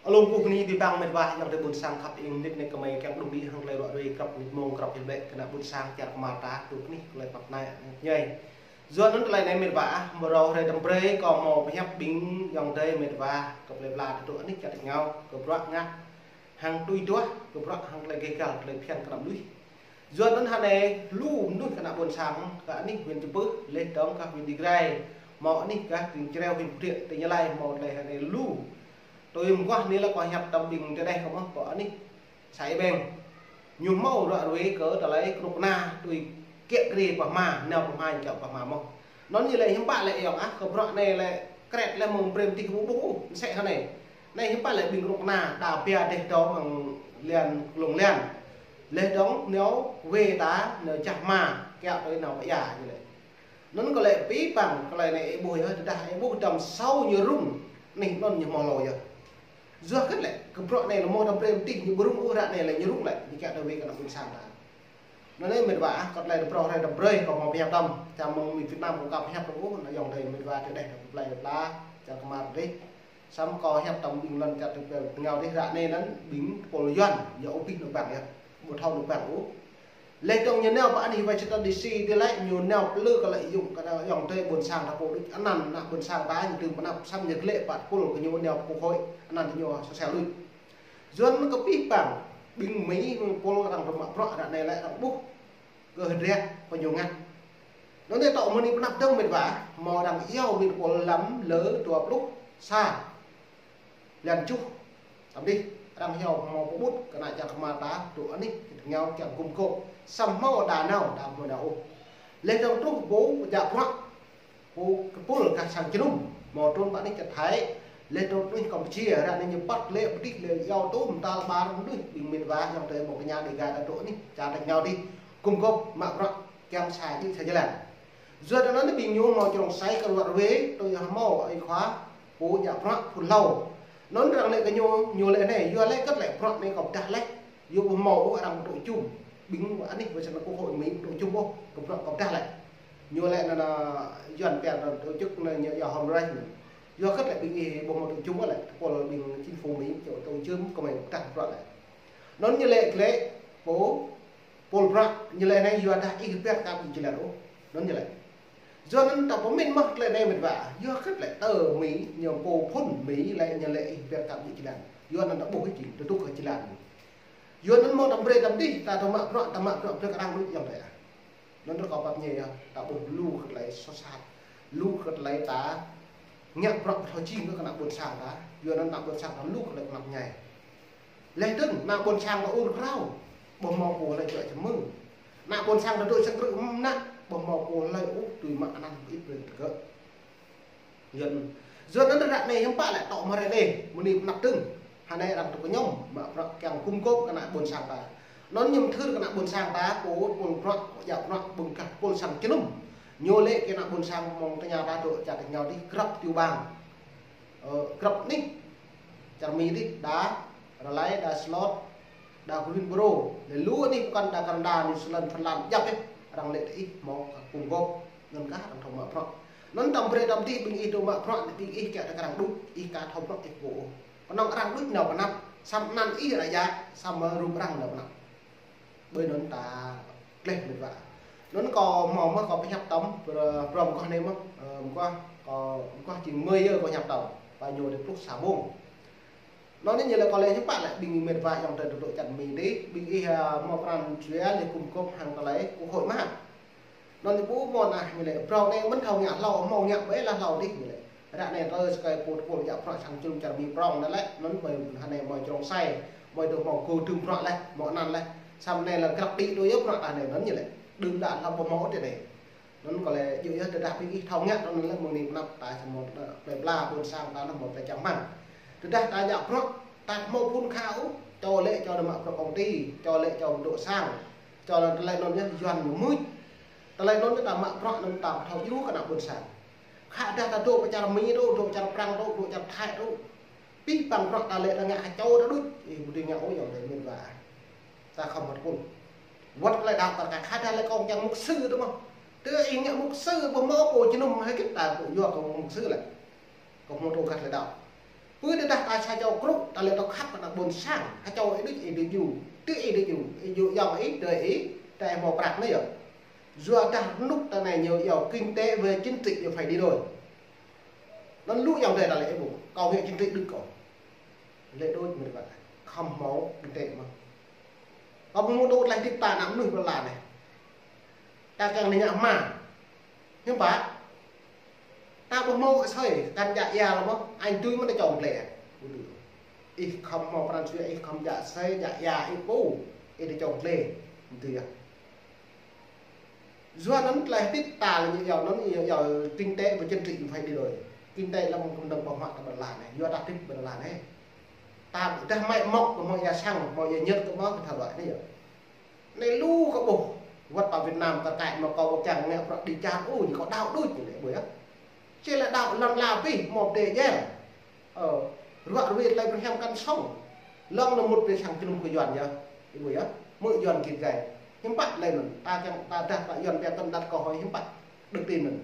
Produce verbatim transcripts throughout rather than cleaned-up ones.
Alung kuh kni bi bang mĭt wa ayŏng adei ƀuôn sang khăp ing nit ne kmei kiăng đung đĭ hŏng klei ruă rui krăp nit mông krăp hil bĕ kơ ană ƀuôn sang čar kmar ta dôk kni klei pap nai ñai. Yua anăn klei anei mĭt wa ah, mrâo hruê đăm brei kâo mâo pơhiăp ƀing ayŏng adei mĭt wa kơ plei pla tơdôk anih čar êngao, kơ bruă ngă hăng tui duah, kơ bruă hăng klei gêh gal klei bhiăn kơ ană mnuih. Yua anăn hơnei lu mnuih kơ ană ƀuôn sang kơ anih huyện Čư̆ Pưh, leh dŏng kơ huyện Ia Grai, mâo anih kơ huyện Čreo, huyện Phú Thiện, tỉnh Gia Lai, mâo klei hơnei lu. Tui mguah anei lĕ kâo hiăp tăm ƀing tơdeh kơ mơh kơ anih xã Êa Beng. Ñu mâo ruă rui kơ tơlơi knŭk kna tui kiă kriê pah ma, nao pah ma, kiă pah ma mơh. Anăn ñu lĕ hiưm pă lĕ ayŏng ah, kơ bruă anei lĕ kret lĕ mơ̆ng brei mtih ƀuh ƀuh, msĕ hơnei. Anei hiưm pă lĕ ƀing knŭk kna đa bia deh dŏng mơ̆ng lian klông lian. Leh dŏng nao wê ta, nao jah ma, kiă tui nao pia ñu lĕ. Anăn kơ lĕ pih păng, kơ lĕ anei ih ƀuh yơh, tơdah ih ƀuh dăm sâo ñu rŭng, anih anăn ñu mâo lâo yơh. Yua kơ lĕ, kơ bruă anei lĕ mâo dăm brei mtih ñu ƀu rŭng ôh, ră anei lĕ ñu rŭng lĕ, ñu kiă tui wê kơ ană ƀuôn sang ta. Anăn anei mĭt wa ah, kơ klei đăm brei, kâo mâo pơhiăp tăm, čăm mơ̆ng mi Việt Nam kâo ka pơhiăp tăm ôh, anăn ayŏng adei mĭt wa tơdeh kơ plei pla, čar kmar dih. Săm kâo hiăp tăm ƀing lăn čar tơpel tơngao dih ră anei anăn ƀing pôl Yuăn, yua ôh pih nao bang yơh. Ƀu thâo nao bang ôh. Leh dŏng ñu nao pơ anih Washington D C dih lĕ ñu nao plư kơ lĕ yŭng kơ ană ayŏng adei ƀuôn sang ta pô đuč anăn ană ƀuôn sang ta ñu tưm pnăp săm ñu klĕ pă pôl kơ ñu nao pô khôi anăn ñu sosial đuč. Yuăn kơ pih păng ƀing Mi mơ̆ng pôl arăng tơ mă bruă ră anei lĕ arăng ƀuh kơ hơdră kơ ñu ngă. Anăn anei tŏ mơ̆ng anei pnăp dơ̆ng mĭt wa, mâo arăng iâu mĭn pôl lăm lơ dua pluh sa. Lăn čuh. Tăm dih, arăng hiao mâo pơƀut kơ ană čar kmar ta, tŭ anih, kơ tơngao kiăng gŭm gôp. Săm mâo đa nao, đa mâo nao ôh. Leh dŏng truh pô, pơjă bruă. Pô kơ pôl kơ sang jơnum. Mâo trŭn pơ anih čar Thái. Leh dŏng truh Campuchia, ră anei ñu păt lĕ pơdih lĕ iâu tŭ mtal ƀar mnuih ƀing mĭt wa, ayŏng adei mâo kña Dega ta tŭ anih, čar tơngao dih. Gŭm gôp, mă bruă, kiăng sa jih sa jơlan. Yua anăn ƀing ñu mâo črông sai kơ ruă rui, tui yơh mâo ơi khua, pô djă bruă phŭn hlâo. Anăn arăng lĕ kơ ñu, ñu lĕ anei, yua lĕ kơ lĕ bruă anei kâo pơdah leh. Yua ƀu mâo ôh arăng tŭ čum. Ƀing anih wê săn kơ hội Mi tŭ čum ôh, kơ bruă kâo pơdah leh. Ñu lĕ anăn, anăn, Yuăn pia anăn tổ chức anăn ñu yua hôm reh. Yua kơ lĕ ƀing ih ƀu mâo tŭ čum ôh lĕ, kơ pôl ƀing chính phủ Mi, čô tŭ čum kơ mei pơdah bruă leh. Anăn ñu lĕ kơ lĕ, pô, pôl bruă, ñu lĕ anei yua dah ih ƀiă ka ƀu jơlan ôh. Anăn ñu lĕ. Yua anăn ta pơmĭn mơh klei anei mĭt wa. Yua kơ lĕ tơ Mi, ñu pô phŭn Mi lĕ ñu lĕ ih ƀiă ka ƀu jơlan. Yua anăn ta ƀuh ih jing, ta dôk kơ jơlan. Yua anăn mâo dăm brei dăm dih, ta dôk mă bruă, ta mă bruă, bruă arăng đuč ayŏng adei ah. Anăn kâo pap ñe yơh, ta ƀuh lu kơ klei soh sat. Lu kơ klei ta ngă bruă thâo jing kơ ană ƀuôn sang ta. Yua anăn ană ƀuôn sang ta lu kơ klei knap mñai. Leh dơ̆ng, ană ƀuôn sang ta ur krao, ƀu mâo pô hlei čuă čơmưng. Ană ƀuôn sang ta dôk sang krư̆ mnă, ƀu mâo pô hlei ôh tui mă anăn ƀĭt brei tơgơ̆. Yuăn, Yuăn anăn ră anei hiưm pă lĕ tŏ mơh rei anei, mơ̆ng anei pnăp dơ̆ng. Hơnei arăng tŭ kñăm, mă bruă kiăng gŭm gôp kơ ană ƀuôn sang ta. Anăn ñu mthưr kơ ană ƀuôn sang ta, pô pôl bruă, djă bruă, ƀơ̆ng kah pôl sang jơnum. Ñu lĕ kơ ană ƀuôn sang mơ̆ng tơña ta dôk čar tơngao dih, grăp tiểu bang. Ơ, grăp anih. Čar Mi dih, đa, Raleigh, đa Charlotte, đa Greensboro. Leh lu anih pơkŏn đa Canada, New Zealand, Phần Lan, djăp ih. Arăng lĕ ih mâo gŭm gôp, anăn kah arăng thâo mă bruă. Anăn dăm brei dăm dih ƀing ih dôk mă bruă, ƀing ih kiă tơ kơ arăng đuč, ih ka thâo bruă ih pô. Knŏng arăng đuč nao pnăp, săm anăn ih ră yă, săm rup arăng nao pnăp. Ƀơi anăn ta kleh mĭt wa. Anăn kâo mâo mơh kâo pơhiăp tăm, br-, bro mguah anei mơh, ơ, mguah, kâo, mguah jing mơi yơh kâo hiăp tăm. Pă ñu dih pluh sa ƀông. Anăn ñu lĕ kâo lĕ hiưm pă lĕ ƀing mĭt wa ayŏng adei tơdôk čar Mi dih, ƀing ih, ơ, mâo pran jua leh gŭm gôp hăng tơlơi kơ hội mă. Anăn ñu ƀuh mâo nah ñu lĕ, bro anei mơ̆n thâo ngă hlâo, mâo ngă ƀai leh hlâo dih ñu lĕ. Ră anei tơ skai pô tơpul djă bruă sang jơnum čar Mi prŏng anăn lĕ, anăn ƀai hơnei mâo črông sai, mâo dôk mâo gô dưm bruă leh, mâo anăn leh. Săm anei lĕ grăp đĭ tui yơh bruă ta anei anăn ñu lĕ. Đưm đă hlăm ƀu mâo ôh ti anei. Anăn kâo lĕ djŏ yơh tơdah ƀing ih thâo ngă anăn lĕ mơ̆ng anei pnăp ta săm mâo, ơ, plei pla ƀuôn sang ta anăn mâo klei čang hmăng. Tơdah ta djă bruă, ta mâo phŭn kha ôh, čô lĕ čô nao mă bruă công ty, čô lĕ čô dôk sang, čô lĕ tơlơi anăn yơh Yuăn ñu mưč. Tơlơi anăn ta mă bruă anăn ta thâo djru kơ ană ƀuôn sang. Khă dah ta dôk pơ čar Mi dôk, dôk čar Prăng dôk, dôk čar Thái dôk. Pih păng bruă ta lĕ ta ngă ha čô ta đuč, ih ƀu dưi ngă ôh ayŏng adei mĭt wa. Ta khŏm mă tơpul. Wăt klei đăo ta ka khă dah lĕ kông čiăng mục sư tơ mơh. Tơ ih ngă mục sư ƀu mâo pô jơnum hơgĕt ta tŭ yua kông mục sư lĕ. Kông mâo tŭ găt klei đăo. Pơ tơdah ta sa čô krŭ, ta lĕ ta khăp kơ ană ƀuôn sang, ha čô ih đuč ih đuč ñu, tơ ih đuč ñu, ih djŏ ayŏng ih, tơ ih, ta ih mâo prăk anei yơh. Yua dah rnuk ta anei ñu yua kinh tế với chính trị ñu phải đi đôi. Anăn lu ayŏng adei ta lĕ ih ƀuh, kâo ngă chính trị đuč kâo. Lĕ đuč mĭt wa, khăm mâo kinh tế mơh. Kâo ƀuh mơ̆ng tơ tlaih tĭp ta ană mnuih ƀă la anei. Ta kiăng ngă hma. Hiưm pă? Ta ƀuh mâo asei, kăn djă êa lĕ mơh, añ tui mơ̆ ta čŏng tlĕ. Ih khăm mâo pran jua, ih khăm djă asei, djă êa, ih pô, ih ta čŏng tlĕ. Mdih yơh. Yua anăn tlaih tĭp ta lĕ ñu yua anăn, ñu yua kinh tế với chính trị phải đi đôi. Kinh tế lăm kăm dơ̆ng pơhmă ta ƀă la anei, yua ta tĭp ƀă la anei. Ta dah mă mŏk kơ mâo êa sang, mâo êa ñĕt kơ mâo kơ thâo đuaĭ anei yơh. Anei lu kơ ƀuh, wăt pă Việt Nam kơ kaĭ mâo kâo ƀuh kiăng ngă prăk đi čar u, ñu kâo đăo đuč ñu lĕ ƀuh yơh. Či lĕ đăo lăn ala pih, mâo tê jel. Ơ, ruă ruê tlei brei hiam kăn sŏng. Lŏng nơ mŭt brei sang člŭm kơ Yuăn yơh. Ih ƀuh yơh, mơ̆ Yuăn gĭt gai. Hiưm pă lei anăn, ta kiăng ta dah pă Yuăn pia tơm đăt kơ hơi hiưm pă. Đức tin anăn.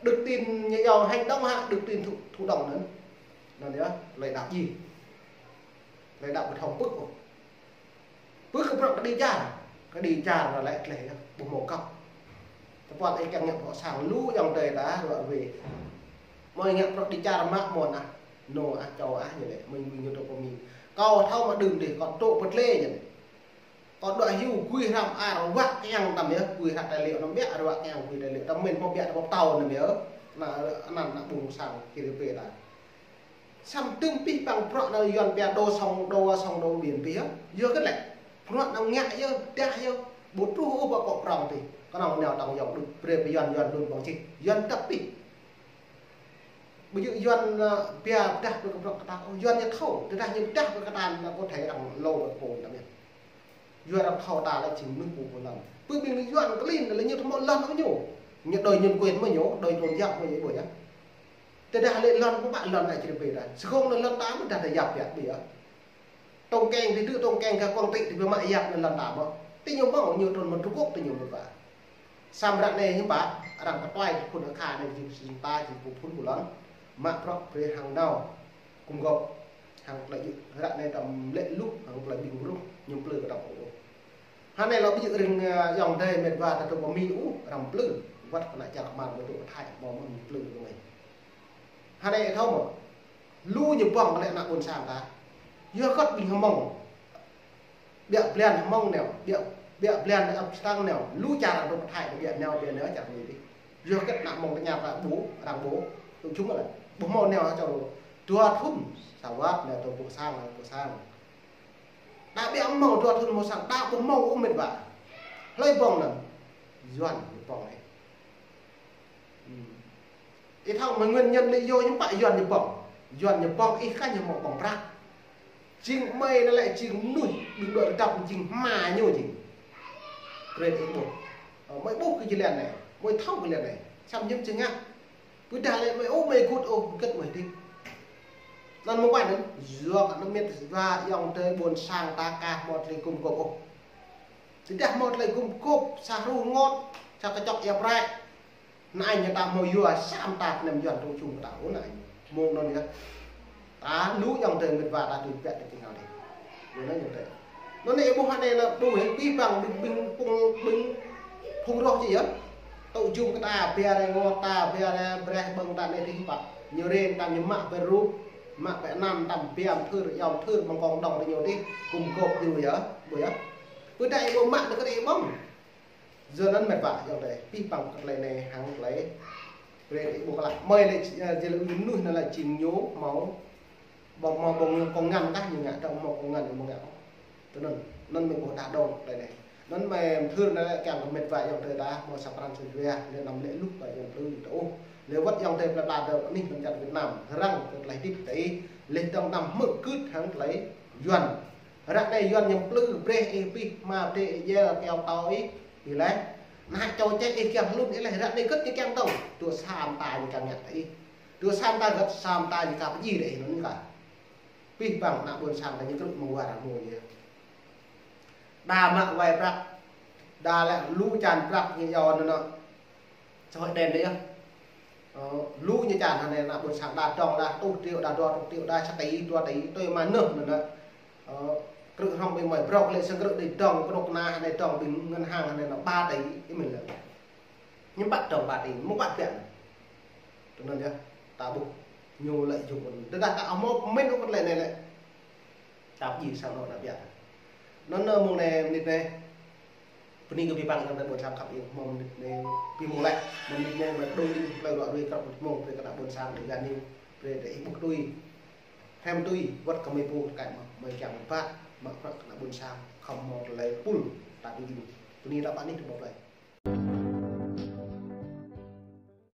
Đức tin ñu yua hành động hă, đức tin thụ, thụ động anăn. Anăn yơh, lei đăo jih. Lei đăo kơ thâo pưk ôh. Pơ kơ prăk kơ đi čar, kơ đi čar anăn lĕ tlĕ yơh, ƀuh mâo kăp. Tơpă ih kiăng ngă prăk sang lu ayŏng adei ta ruă ruê. Mâo ngă prăk đi čar mă mâo nah, nô ah, čô ah ñu lĕ, mĭn mĭn ñu tơ pơmĭn. Kâo thâo mă đưm dih, kâo tŭ pơtlê ñu lĕ. Kâo đuĕ hiu gui hrăm ar wă kiăng tăm yơh, gui hră tài liệu năm biă, ar wă kiăng gui tài liệu tăm mĭn mâo biă tăm ptâo năm yơh. Anăn, anăn ană ƀuôn sang kiri pê ta. Săm tŭm pih păng prăk anăn Yuăn pia đô song, đô song đô biển pih yơh. Yua kơ lĕ. Prăk anăn ngă yơh, dah yơh. Ƀu truh ôh ƀă kŏ prŏng pih. Knŏng nao tŏng yŏng đuč, brei pơ Yuăn, Yuăn đun ƀơ̆ng čih. Yuăn dăp pih. Ƀu djŏ Yuăn, ơ, pia dah pơ kơ prăk kơ ta. Ôh, Yuăn ñu thâo, tơdah ñu dah pơ kơ ta anăn kơ thei arăng lô kơ pô tăm yơh. Yuăn arăng thâo ta lĕ jing mnuih pô pô lăn. Pơ ƀing Yuăn klin lĕ ñu thâo mâo lăn ôh ñu. Ñu đòi nhân quyền mơh ñu, đòi tôn giáo mơh ñu ƀuh yơh. Tơdah lĕ lăn pô mă lăn anei čri pê ta. Sơkông anăn lăn ta mơh dah ta yap yap ƀiă. Tông keng ti tŭ tông keng kơ Quảng Trị ti bi mă yap anăn lăn ta mơh. Ti ñu mâo ñu trŭn mơ̆ng Trung Quốc ti ñu mâo pă. Săm ră anei hiưm pă, arăng ktuai phŭn akha anei jing sĭn ta jing pô phŭn pô lăn. Mă prăk brei hăng nao. Kŭm gŏp. Hăng klei ră anei tăm lĕ luh, hăng klei ƀing ruh, ñu mplư kơ tăm ôh. Hă anei lŏ ƀu djŏ rĭng, ơ, ayŏng adei mĭt wa ta tŭ pơmĭn ôh, arăng mplư. Wăt kơ ană čar kmar mâo tŭ pơthai, mâo mâo mplư kơ mei. Hă anei thâo mơh. Lu ñu ƀơ̆ng lĕ ană ƀuôn sang ta. Yua kơ ƀing Hmông. Ƀiă blan Hmông nao, ƀiă, ƀiă blan ăp stang nao, lu čar arăng tŭ pơthai, ƀiă nao, ƀiă nao čar mei dih. Yua kơ ană Hmông tơña ta ƀuh, arăng ƀuh, tŭ čŭm lĕ. Ƀuh mâo nao čar dua thŭn, sa wăt nao tŭ ƀuh sang, ƀuh sang. Đa ƀiă mâo dua thŭn mâo sang, đa ƀuh mâo ôh mĭt wa. Hlei ƀơ̆ng anăn, Yuăn ñu ƀơ̆ng lĕ. Ih thâo mơ̆ nguyên nhân lý do hiưm pă Yuăn ñu ƀơ̆ng. Yuăn ñu ƀơ̆ng ih kăn ñu mâo ƀơ̆ng prăk. Jing mei anăn lĕ jing mnuih, ƀing đuĕ kdăp jing hma ñu jing. Brei ih ƀuh. Ơ, mei ƀuh kơ jih lăn anei, mei thâo kơ lăn anei. Săm hiưm čê ngă. Ƀiădah lĕ mei ôh mei gŭt ôh, gĭt mei dih. Anăn mơ̆ng ƀai anăn, yua kơ anăn mĭt wa ayŏng adei ƀuôn sang ta ka mâo tlei gŭm gôp ôh. Tơdah mâo tlei gŭm gôp, sa hru ngot, sa kčok êa prăi. Anăn ñu ta mâo yua, săm ta knem Yuăn tŭ čŭm kơ ta ôh anăn. Mơ̆ng anăn yơh. Ta lu ayŏng adei mĭt wa ta tui pĕ ti tinggal dih. Yua anăn ayŏng adei. Anăn anei ƀuh anei lĕ ƀuh hĕ pih păng ƀing, ƀing phung, ƀing phung roh či yơh. Tŭ čŭm kơ ta, bia rei ngot ta, bia rei brei ƀơ̆ng ta anei dih pă. Ñu rei ta ñu mă brei rup, mă brei anăn tăm bia mthưr, ayŏng mthưr, mơ̆ng kông dŏng ti ñu dih, gŭm gôp ñu yơh, ƀuh yơh. Pơ dai ƀuh mă anăn kơ dei ƀơ̆ng. Yua anăn mĭt wa ayŏng adei, pih păng kơ klei anei hăng klei. Brei ih ƀuh klă. Mei lĕ, ơ, jing lĕ mnuih anăn lĕ jing ñu mâo. Ƀơ̆ng mâo ƀơ̆ng kông ngăn kah ñu ngă, dŏng mâo kông ngăn ñu mâo ngă. Tui anăn, anăn mei ƀuh đa dŏng klei anei. Anăn mei mthưr anăn lĕ kiăng kơ mĭt wa ayŏng adei ta, mâo sa pran sa jua, lĕ năm lĕ luh wa ayŏng adei ta ôh. Lĕ wăt ayŏng adei plei pla dơ̆ng anih lăn čar Việt Nam, răng kơ klei hdĭp ta ih, leh dơ̆ng năm hmư̆ gưt hăng klei Yuăn. Ră anei Yuăn ñu mplư brei ih pih hma brei ih jel keo tâo ih, ih leh. Nah čô čeh ih kiăng hlŭn ih leh ră anei gĭt ñu kiăng tông. Dua sa mta ñu kiăng ngă ih. Dua sa mta gĭt sa mta ñu ka pơjing ih anăn ka. Pih păng ană ƀuôn sang ta ñu krư̆ mơ̆ng war hmô ñu. Đa mă wai prăk. Đa lĕ lu čan prăk ñu yua anăn. Xã hội đen dih yơh. Ơ, lu ñu čan hŏng anei ană ƀuôn sang đa dŏng đa êtuh triệu, đa dua êtuh triệu, đa sa tỷ, dua tỷ, tui mă nơh anăn. Ơ, krư̆ hrŏm ƀing mơi brŏk lĕ sang krư̆ đei dŏng, knŭk kna anei dŏng ƀing ngân hàng anei anăn ba tỷ, ih mĭn lĕ. Ñu ƀă dŏng ba tỷ, mâo ƀă biă. Tui anăn yơh, ta ƀuh ñu lợi dụng. Tơdah ta amâo mĭn ôh kơ lĕ anei lĕ. Ta pơjing sang anôk anăn biă. Anăn mông anei mnĭt anei. Bơni kơ bi păng kơ ƀuôn sang khăp ing, mâo mnĭt anei bi mông leh, mâo mnĭt anei mă đôi ling hlei ruă ruê krăp mông, brei kơ ană ƀuôn sang đei găn ing, brei đei ih ƀuh tui, hrăm tui, wăt kơ mei pô kơ mei kiăng ƀă, mă prăk kơ ană ƀuôn sang, khŏm mâo tơlơi pul, ta bi ing. Bơni ta ƀă anih ta ƀuh leh.